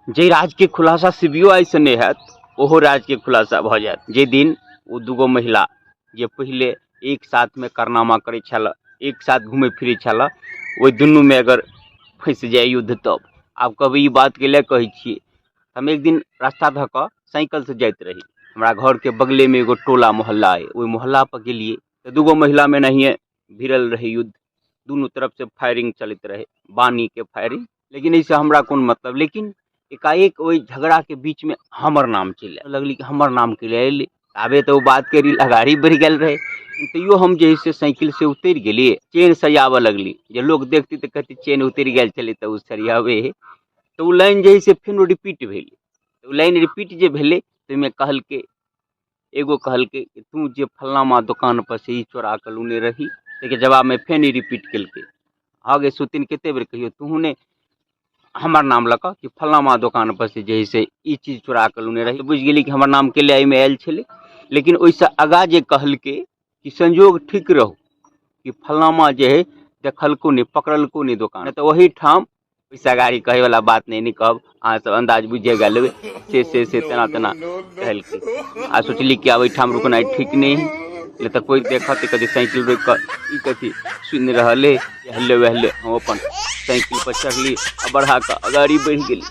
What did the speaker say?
जाहि राजके खुलासा सी बी ओ आई से नहि हैत, ओहो राजके खुलासा भऽ जायत। जाहि दिन ओ दूगो महिला जे पहिले एक साथमे कारनामा करै छल, एक साथ घुमै फिरै छल, ओहि दुनूमे अगर फँसि जाय युद्ध, तब आब कहबै ई बातके लए कहै छियै। हम एक दिन रास्ता धऽ कऽ साइकिलसँ जाइत रही। हमरा घरके बगलेमे एगो टोला मोहल्ला अइ, ओहि मोहल्लापर गेलियै तऽ दूगो महिलामे एनाहिए भिड़ल रहै युद्ध। दुनू तरफसँ फायरिंग चलैत रहै, वाणीके फायरिंग। लेकिन एहिसँ हमरा कोन मतलब, लेकिन एकाएक ओहि झगड़ाके बीचमे हमर नाम चलि आयल। लगली कि हमर नाम के लए अयलै। आबे तऽ ओ बातके रील अगाड़ी बढ़ि गेल रहै। तैयो हम जे है से साइकिलसँ उतरि गेलियै, चेन सरियाबऽ लगली जे लोक देखतै तऽ कहतै चेन उतरि गेल छलै तऽ ओ सरियाबै हइ। तऽ ओ लाइन जे है से फेनो रिपीट भेलै। ओ लाइन रिपीट जे भेलै, ताहिमे कहलकै, एगो कहलकै कि तू जे फल्लामा दोकानपर से ई चोरा कऽ लूने रही। ताहिके जवाबमे फेन ई रिपीट केलकै, हँ गे सुतिन, कतेक बेर कहियौ, तूहूँ नहि हमर नाम लऽ कऽ कि फल्लामा दोकानपर से जे हइ से ई चीज चोरा कऽ लूने रही। बुझि गेली कि हमर नाम केले एहिमे आयल छलै। लेकिन ओहिसँ आगाँ जे कहलकै कि संजोग ठीक रहू कि फल्लामा जे हइ देखलको नहि, पकड़लको नहि दोकान, नहि तऽ ओहीठाम पैसा गाड़ी कहैवला बात नहि, नहि कहब, अहाँ सब अन्दाज बुझिए गेल हेबै। से से से तेना तेना कहलकै। आ सोचली कि आब एहिठाम रुकनाइ ठीक नहि हइ, नहि तऽ कोइ देखत तऽ कहतै साइकिल रोकि कऽ ई कथी सुनि रहल हइ हल्ले वहल्ले। हम अपन साइकिलपर चढ़ली आ बढ़ा कऽ अगाड़ी बढ़ि गेली।